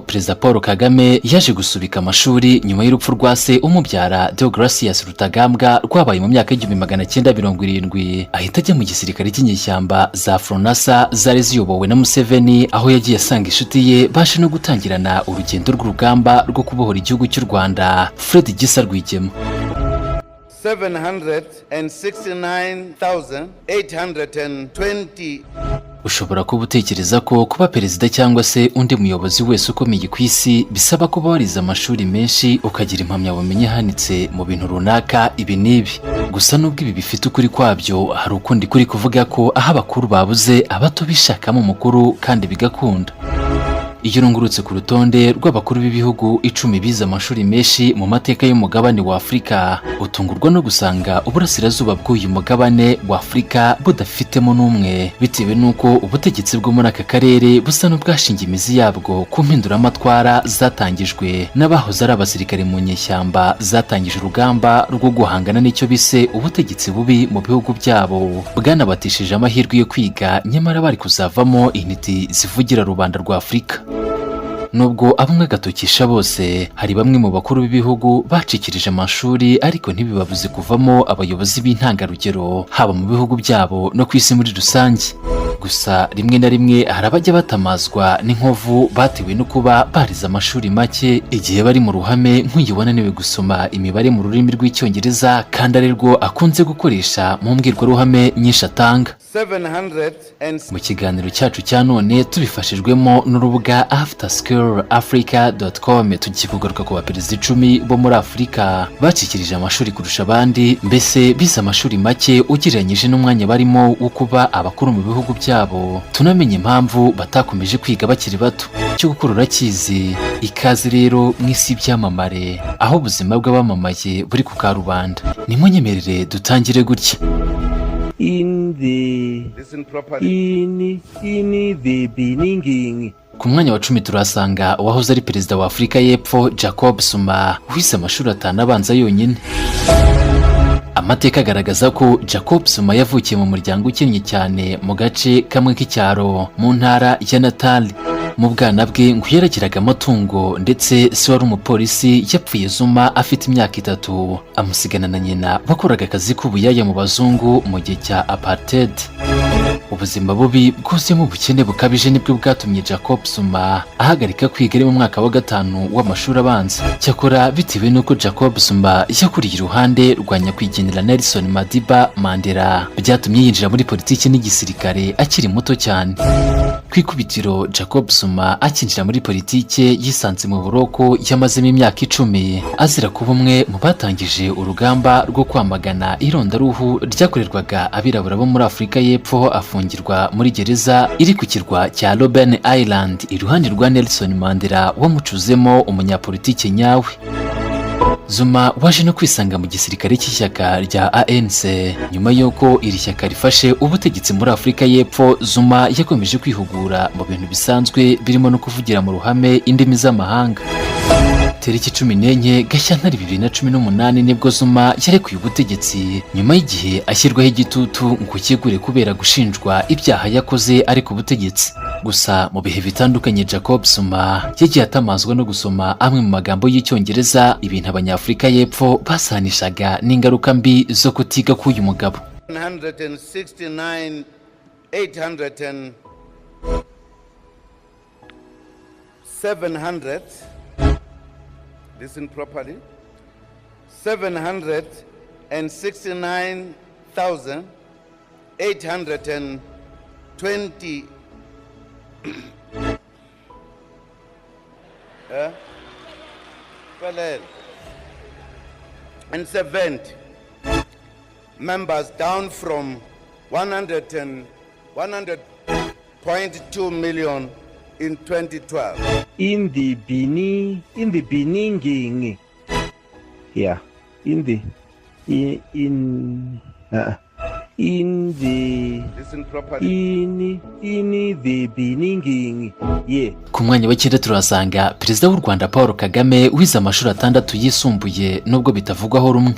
Perezida Paul Kagame yaje gusubika amashuri nyuma y'urupfu rwa se umubyara, Deogratias Rutagambwa, rwabaye mu myaka y'1970, ahita ajya mu gisirikare cy'inyeshyamba za Fronasa zari ziyobowe na Museveni, aho yagiye asanga inshuti ye baje no gutangirana urugendo rw'urugamba rwo kubohora igihugu cy'u Rwanda, Fred Gisa Rwigema. 769,820. Ushobora kuba utekereza ko kuba perezida cyangwa se undi muyobozi wese ukomeye ku isi bisaba kuba warize amashuri menshi, ukagira impamyabumenyi ihanitse mu bintu runaka ibi n'ibi. Gusa nubwo ibi bifite ukuri kwabyo, hari ukundi kuri kuvuga ko aho abakuru babuze, abato bishakamo umukuru kandi bigakunda. Iyo urungurutse ku rutonde rw'abakuru b'ibihugu 10 bize amashuri menshi mu mateka y'umugabane wa Afurika, utungurwa no gusanga uburasirazuba bw'uyu mugabane wa Afurika budafitemo n'umwe, bitewe n'uko ubutegetsi bwo muri aka karere busa n'ubwashingiye imizi yabwo ku mpinduramatwara zatangijwe n'abahoze ari abasirikare mu nyeshyamba zatangije urugamba rwo guhangana n'icyo bise ubutegetsi bubi mu bihugu byabo, bwanabatishije amahirwe yo kwiga nyamara bari kuzavamo intiti zivugira rubanda rwa Afurika. Nubwo abumwe agatokisha bose, hari bamwe mu bakuru b'ibihugu bacikirije amashuri ariko ntibibabuze kuvamo abayobozi b'intangarugero, haba mu bihugu byabo no ku isi muri rusange. Gusa rimwe na rimwe hari abajya batamazwa n'inkovu batewe no kuba barize amashuri make igihe bari mu ruhame, nk'uyu wananiwe gusoma imibare mu rurimi rw'Icyongereza kandi ari rwo akunze gukoresha mu mbwirwaruhame nyinshi atanga. 700 and Mu kiganiro cyacu cya none, tubifashijwemo n'urubuga afterschoolafrica.com, tugiye kugaruka ku baperezida 10 bo muri Afurika bacikirije amashuri kurusha abandi, mbese bize amashuri make ugereranyije n'umwanya barimo wo kuba abakuru mu bihugu byabo, tunamenye impamvu batakomeje kwiga bakiri bato. Cyo gukora urakizi. Ikaze rero mu isi y'ibyamamare, aho ubuzima bw'abamamaye buri ku karubanda. Nimunyemerere dutangire gutya. In the Listen properly. In the beginning. Ku mwanya wa 10 turahasanga uwahoze ari perezida wa Afurika y'Epfo, Jacob Zuma, wize amashuri atanu abanza yonyine. Amateka agaragaza ko Jacob Zuma yavukiye mu muryango ukennye cyane mu gace kamwe k'icyaro mu ntara ya Natal. Mu bwana bwe ngo yaragiraga amatungo, ndetse se wari umupolisi yapfuye Zuma afite imyaka 3, amusigana na nyina wakoraga akazi k'ubuyaya mu bazungu mu gihe cya apartheid. Ubuzima bubi bwuzuyemo ubukene bukabije nibwo bwatumye Jacob Zuma ahagarika kwiga ari mu mwaka wa gatanu w'amashuri abanza. Cyakora bitewe n'uko Jacob Zuma yakuriye iruhande rwa nyakwigendera Nelson Madiba Mandela, byatumye yinjira muri politiki n'igisirikare akiri muto cyane. Ku ikubitiro, Jacob Zuma akinjira muri politiki yisanze mu buroko yamazemo imyaka 10, azira kuba umwe mu batangije urugamba rwo kwamagana irondaruhu ryakorerwaga abirabura bo muri Afurika y'Epfo, afungirwa muri gereza iri ku kirwa cya Robben Island iruhande rwa Nelson Mandela wamucuzemo umunyapolitiki nyawe. Zuma waje no kwisanga mu gisirikare cy'ishyaka rya ANC nyuma y'uko iri shyaka rifashe ubutegetsi muri Afurika y'Epfo. Zuma yakomeje kwihugura mu bintu bisanzwe birimo no kuvugira mu ruhame indimi z'amahanga. Tariki 14 Gashyantare 2018 nibwo Zuma yarekuye ubutegetsi nyuma y'igihe ashyirwaho igitutu ngo yegure kubera gushinjwa ibyaha yakoze ari ku butegetsi. Gusa mu bihe bitandukanye Jacob Zuma yagiye atamazwa no gusoma amwe mu magambo y'Icyongereza, ibintu Abanyafurika y'Epfo basanishaga n'ingaruka mbi zo kutiga k'uyu mugabo. 169 800 and 700, listen properly, 769,820. Eh? Well, and 70 members, down from 100 and 100.2 million in 2012. In the beginning, yeah, in the in the Listen properly. In the beginning, yeah. Ku mwanya wa cyenda turahasanga Perezida w'u Rwanda Paul Kagame, wize amashuri atandatu yisumbuye, nubwo bitavugwaho rumwe.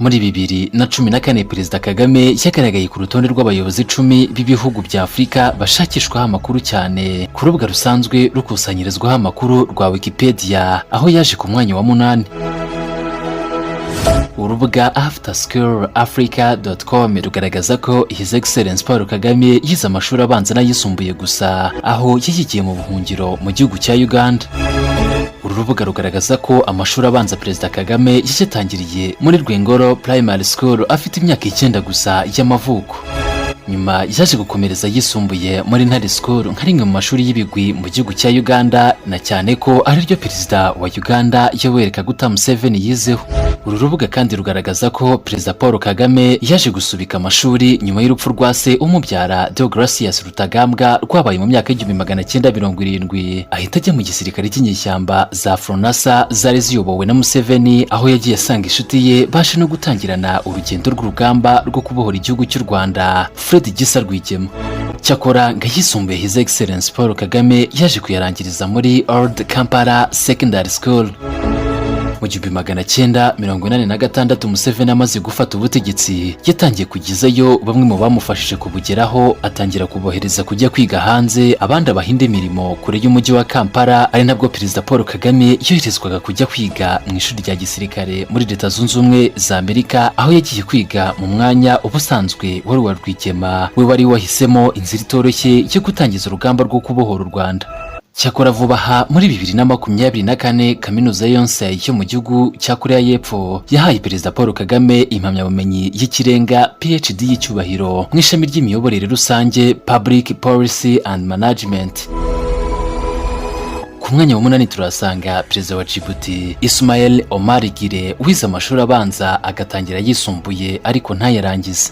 Muri 2014, Perezida Kagame yagaragaye ku rutonde rw'abayobozi 10 b'ibihugu bya Afurika bashakishwaho amakuru cyane ku rubuga rusanzwe rukusanyirizwaho amakuru rwa Wikipedia, aho yaje ku mwanya wa munani. Urubuga afterschoolafrica.com rugaragaza ko His Excellence Paul Kagame yize amashuri abanza n'ayisumbuye gusa, aho yayigiye mu buhungiro mu gihugu cya Uganda. Uru rubuga rugaragaza ko amashuri abanza Perezida Kagame yayatangiriye muri Rwengoro Primary School afite imyaka 9 gusa y'amavuko. Nyuma yaje gukomereza yisumbuye muri Ntare School, nka rimwe mu mashuri y'ibigwi mu gihugu cya Uganda, na cyane ko ariryo Perezida wa Uganda Yoweri Kaguta Museveni yizeho. Uru rubuga kandi rugaragaza ko Perezida Paul Kagame yaje gusubika amashuri nyuma y'urupfu rwa se umubyara, Deogratias Rutagambwa, rwabaye mu myaka y'1970, ahita ajya mu gisirikare cy'inyeshyamba za Fronasa zari ziyobowe na Museveni, aho yagiye asanga inshuti ye baje no gutangirana urugendo rw'urugamba rwo kubohora igihugu cy'u Rwanda, Fred Gisa Rwigema. Cyakora ngo ayisumbuye His Excellence Paul Kagame yaje kuyarangiriza muri Old Kampala Secondary School. Mu 1986, Museveni amaze gufata ubutegetsi, yatangiye kugezayo bamwe mu bamufashije kubugeraho, atangira kubohereza kujya kwiga hanze, abandi abaha indi mirimo kure y'umujyi wa Kampala, ari nabwo Perezida Paul Kagame yoherezwaga kujya kwiga mu ishuri rya gisirikare muri Leta Zunze Ubumwe za Amerika, aho yagiye kwiga mu mwanya ubusanzwe wari uwa Rwigema, we wari wahisemo inzira itoroshye yo gutangiza urugamba rwo kubohora u Rwanda. Cyakora vuba aha muri 2024, Kaminuza Yonsei yo mu gihugu cya Korea y'Epfo yahaye Perezida Paul Kagame impamyabumenyi y'ikirenga PhD y'icyubahiro mu ishami ry'imiyoborere rusange, Public Policy and Management. Ku mwanya wa munani turasanga Perezida wa Djibouti, Ismail Omar Guelleh, wize amashuri abanza agatangira yisumbuye ariko ntayarangize.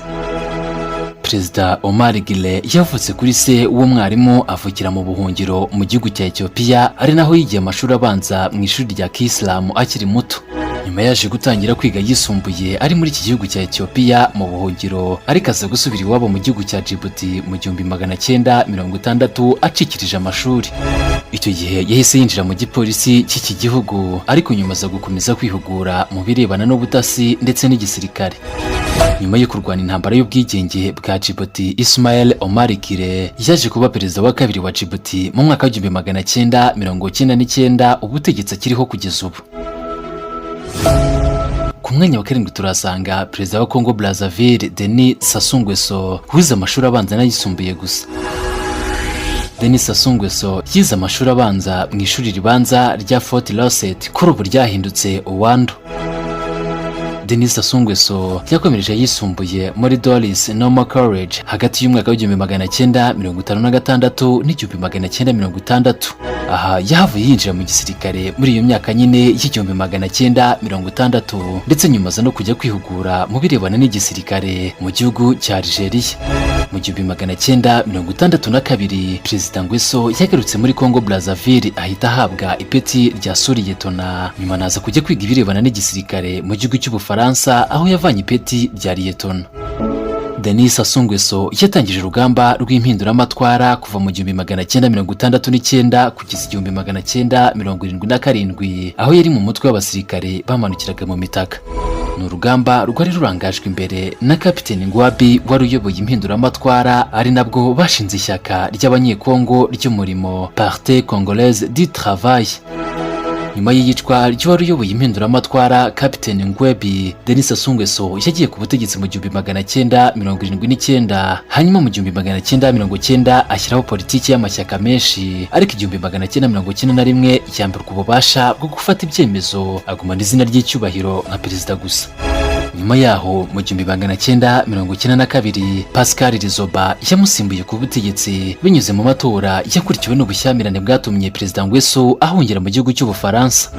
Perezida Omar Guelleh yavutse kuri se w'umwarimu, avukira mu buhungiro mu gihugu cya Ethiopia, ari naho yigiye amashuri abanza mu ishuri rya Kisilamu akiri muto. Nyuma yaje gutangira kwiga yisumbuye ari muri iki gihugu cya Ethiopia mu buhungiro, ariko aza gusubira iwabo mu gihugu cya Djibouti mu 1960 acikirije amashuri. Icyo gihe yahise yinjira mu gipolisi cy'iki gihugu, ariko nyuma aza gukomeza kwihugura mu birebana n'ubutasi ndetse n'igisirikare. Nyuma yo kurwana intambara y'ubwigenge bwa Djibouti, Ismail Omar Guelleh yaje kuba perezida wa kabiri wa Djibouti mu mwaka w'1999, ubutegetsi akiriho kugeza ubu. Ku mwanya wa karindwi turasanga Perezida wa Congo Brazzaville, Denis Sassou Nguesso, wize amashuri abanza n'ayisumbuye gusa. Denis Sassou Nguesso yize amashuri abanza mu ishuri ribanza rya Fort Rosette, kuri ubu ryahindutse Owando. Denis Sassou Nguesso yakomereje yisumbuye muri Doris Normal College hagati y'umwaka w'1956 n'1960. Aha yahavuye yinjira mu gisirikare muri iyo myaka nyine y'1960, ndetse nyuma aza no kujya kwihugura mu birebana n'igisirikare mu gihugu cya Algeria. Mu 1962, Perezida Nguesso yagarutse muri Congo Brazzaville, ahita ahabwa ipeti rya sous-lieutenant. Nyuma naza kujya kwiga ibirebana n'igisirikare mu gihugu cy'Ubufaransa, aho yavanye ipeti rya lieutenant. Denis Sassou Nguesso yatangije urugamba rw'impinduramatwara kuva mu 1969 kugeza 1977, aho yari mu mutwe w'abasirikare bamanukiraga mu mitaka. Ni urugamba rwari rurangajwe imbere na Kapiteni Ngouabi wari uyoboye impinduramatwara, ari nabwo bashinze ishyaka ry'Abanyekongo ry'umurimo, Parti Congolaise du Travail. Nyuma y'iyicwa ry'uwari uyoboye impinduramatwara, Kapiteni Ngouabi, Denis Sassou Nguesso yagiye ku butegetsi mu 1979, hanyuma mu 1990 ashyiraho politiki y'amashyaka menshi, ariko 1991 yamburwa ububasha bwo gufata ibyemezo, agumana izina ry'icyubahiro nka perezida gusa. Nyuma yaho mu 1992, Pascal Lissouba yamusimbuye ku butegetsi binyuze mu matora yakurikiwe n'ubushyamirane bwatumye Perezida Nguesso ahungira mu gihugu cy'Ubufaransa.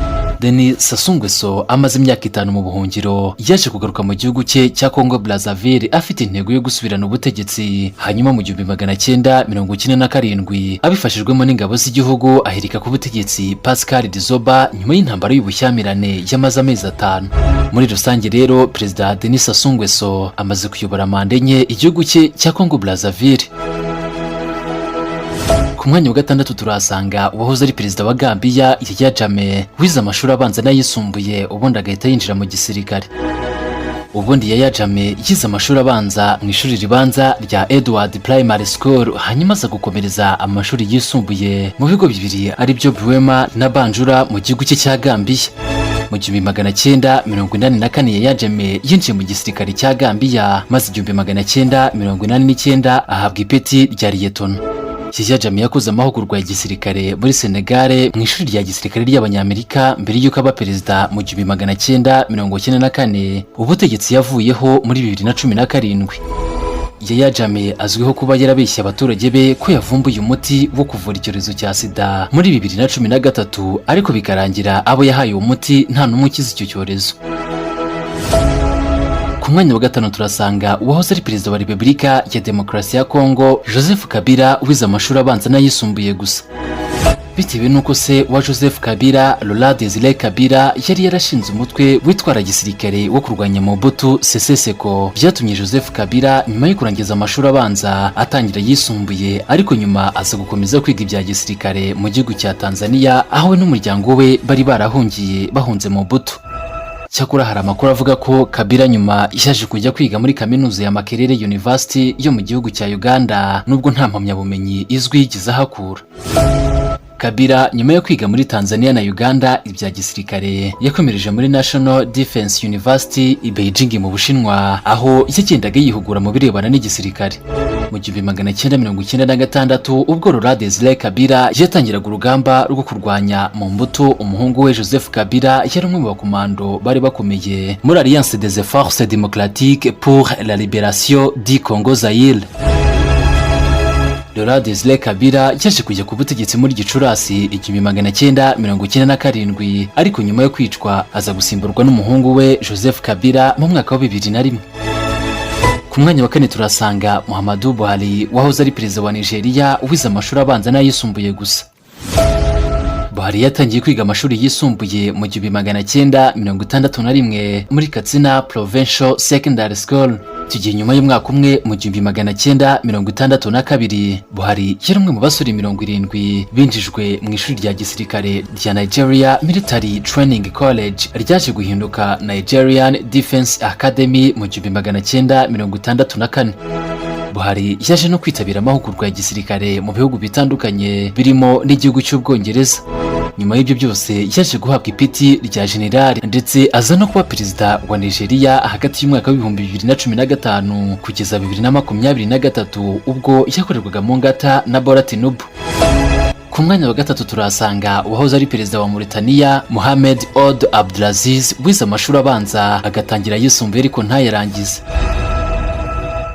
Denis Sassou Nguesso amaze imyaka 5 mu buhungiro, yaje kugaruka mu gihugu cye cya Congo Brazzaville afite intego yo gusubirana ubutegetsi, hanyuma mu 1997 abifashijwemo n'ingabo z'igihugu ahirika ku butegetsi Pascal Lissouba nyuma y'intambara y'ubushyamirane yamaze amezi 5. Muri rusange rero, Perezida Denis Sassou Nguesso amaze kuyobora manda enye igihugu cye cya Congo Brazzaville. Ku mwanya wa gatandatu turahasanga uwahoze ari perezida wa Gambia, Yahya Jammeh, wize amashuri abanza n'ayisumbuye, ubundi agahita yinjira mu gisirikare. Ubundi Yaya Jammeh yize amashuri abanza mu ishuri ribanza rya Edward Primary School, hanyuma aza gukomereza amashuri yisumbuye mu bigo bibiri, aribyo Buwema na Banjura mu gihugu cye cya Gambia. Mu 1984 Yaya Jammeh yinjiye mu gisirikare cya Gambia, maze 1989 ahabwa ipeti rya liyetona. Yaya Jammeh yakoze amahugurwa ya gisirikare muri Senegal mu ishuri rya gisirikare ry'Abanyamerika mbere y'uko aba perezida mu 1994. Ubutegetsi yavuyeho muri 2017. Yaya Jammeh azwiho kuba yarabeshye abaturage be ko yavumbuye umuti wo kuvura icyorezo cya sida muri 2013, ariko bikarangira abo yahaye uwo muti nta n'umwe ukize icyo cyorezo. Ku mwanya wa gatanu turasanga uwahoze ari perezida wa Repubulika ya Demokarasi ya Kongo, Joseph Kabila, wize amashuri abanza n'ayisumbuye gusa. Bitewe n'uko se wa Joseph Kabila, Laurent Desire Kabila, yari yarashinze umutwe witwara gisirikare wo kurwanya Mobutu Sese Seko, byatumye Joseph Kabila nyuma yo kurangiza amashuri abanza atangira yisumbuye, ariko nyuma aza gukomeza kwiga ibya gisirikare mu gihugu cya Tanzania, aho we n'umuryango we bari barahungiye bahunze Mobutu. Cyakora hari amakuru avuga ko Kabila nyuma yaje kujya kwiga muri kaminuza ya Makerere University yo mu gihugu cya Uganda, nubwo nta mpamyabumenyi izwi yigeze ahakura. Kabila nyuma yo kwiga muri Tanzania na Uganda ibya gisirikare, yakomereje muri National Defense University i Beijing mu Bushinwa, aho yagendaga yihugura mu birebana n'igisirikare. Mu 1996, ubwo Laurent Desire Kabila yatangiraga urugamba rwo kurwanya Mobutu, umuhungu we Joseph Kabila yari umwe mu bakomando bari bakomeye muri Alliance des Forces Démocratiques pour la Libération du Congo Zaire. Laurent Desire Kabila yaje kujya ku butegetsi muri Gicurasi 1997, ariko nyuma yo kwicwa aza gusimburwa n'umuhungu we Joseph Kabila mu mwaka wa 2001. Ku mwanya wa kane turasanga Muhammadu Buhari, wahoze ari perezida wa Nigeria, wize amashuri abanza n'ayisumbuye gusa. Buhari yatangiye kwiga amashuri yisumbuye mu 1961 muri Katsina Provincial Secondary School. Icyo gihe, nyuma y'umwaka umwe, mu 1962, Buhari yari umwe mu basore 70 binjijwe mu ishuri rya gisirikare rya Nigeria Military Training College, ryaje guhinduka Nigerian Defense Academy mu 1964. Buhari yaje no kwitabira amahugurwa ya gisirikare mu bihugu bitandukanye, birimo n'igihugu cy'Ubwongereza. Nyuma y'ibyo byose yaje guhabwa ipeti rya generali, ndetse aza no kuba perezida wa Nigeria hagati y'umwaka wa 2015 kugeza 2023, ubwo yakorerwaga mu ngata na Bola Tinubu. Ku mwanya wa gatatu turahasanga uwahoze ari perezida wa Mauritania, Mohamed Ould Abdelaziz, wize amashuri abanza agatangira yisumbuye ariko ntayarangize.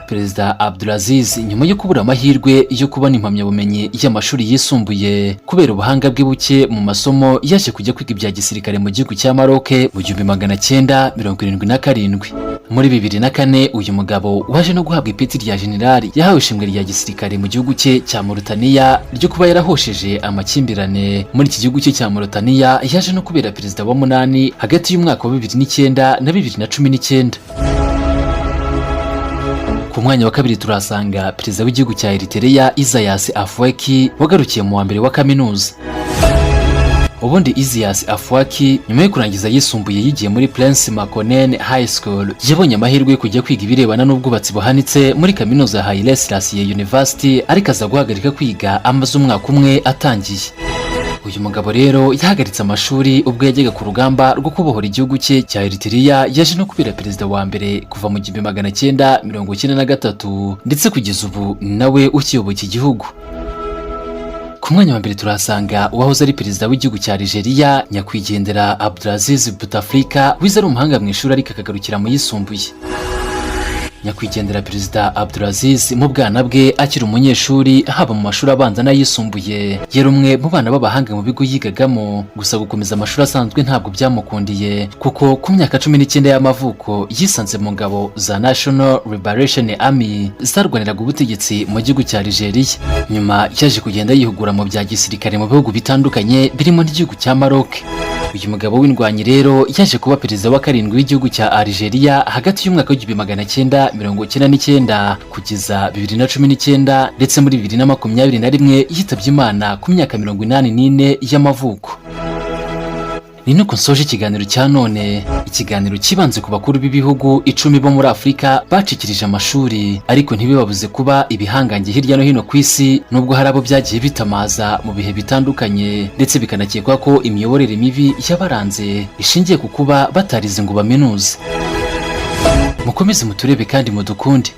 Perezida Abdulaziz, nyuma yo kubura amahirwe yo kubona impamyabumenyi y'amashuri yisumbuye kubera ubuhanga bwe buke mu masomo, yaje kujya kwiga ibya gisirikare mu gihugu cya Maroc mu 1977. Muri 2004, uyu mugabo waje no guhabwa ipeti rya generali yahawe ishimwe rya gisirikare mu gihugu cye cya Mauritania ryo kuba yarahosheje amakimbirane muri iki gihugu cye cya Mauritania. Yaje no kubera perezida wa munani hagati y'umwaka wa 2009 na 2019. Ku mwanya wa kabiri turasanga perezida w'igihugu cya Eritrea, Isaias Afwerki, wagarukiye mu wa mbere wa kaminuza. Ubundi Isaias Afwerki, nyuma yo kurangiza yisumbuye, yigiye muri Prince Makonnen High School. Yabonye amahirwe yo kujya kwiga ibirebana n'ubwubatsi buhanitse muri kaminuza ya Haile Selassie University, ariko aza guhagarika kwiga amaze umwaka umwe atangiye. Uyu mugabo rero yahagaritse amashuri ubwo yajyaga ku rugamba rwo kubohora igihugu cye cya Eritrea. Yaje no kubera perezida wa mbere kuva mu 1993, ndetse kugeza ubu ni nawe ukiyoboye iki gihugu. Ku mwanya wa mbere turahasanga uwahoze ari perezida w'igihugu cya Algeria, nyakwigendera Abdelaziz Bouteflika, wize ari umuhanga mu ishuri ariko akagarukira mu yisumbuye. Nyakwigendera perezida Abdulaziz, mu bwana bwe akiri umunyeshuri, haba mu mashuri abanza n'ayisumbuye, yari umwe mu bana b'abahanga mu bigo yigagamo. Gusa gukomeza amashuri asanzwe ntabwo byamukundiye, kuko ku myaka 19 y'amavuko yisanze mu ngabo za National Liberation Army zarwaniraga ubutegetsi mu gihugu cya Algeria. Nyuma yaje kugenda yihugura mu bya gisirikare mu bihugu bitandukanye, birimo n'igihugu cya Maroc. Uyu mugabo w'indwanyi rero yaje kuba perezida wa karindwi w'igihugu cya Algeria hagati y'umwaka wa 1999 kugeza 2019, ndetse muri 2021 yitabye Imana ku myaka 84 y'amavuko. Ni nuko nsoje ikiganiro cya none, ikiganiro kibanze ku bakuru b'ibihugu 10 bo muri Afurika bacikirije amashuri, ariko ntibibabuze kuba ibihangange hirya no hino ku isi, nubwo hari abo byagiye bitamaza mu bihe bitandukanye, ndetse bikanakekwa ko imiyoborere mibi yabaranze ishingiye ku kuba batarize ngo baminuze. Mukomeze muturebe kandi mudukunde.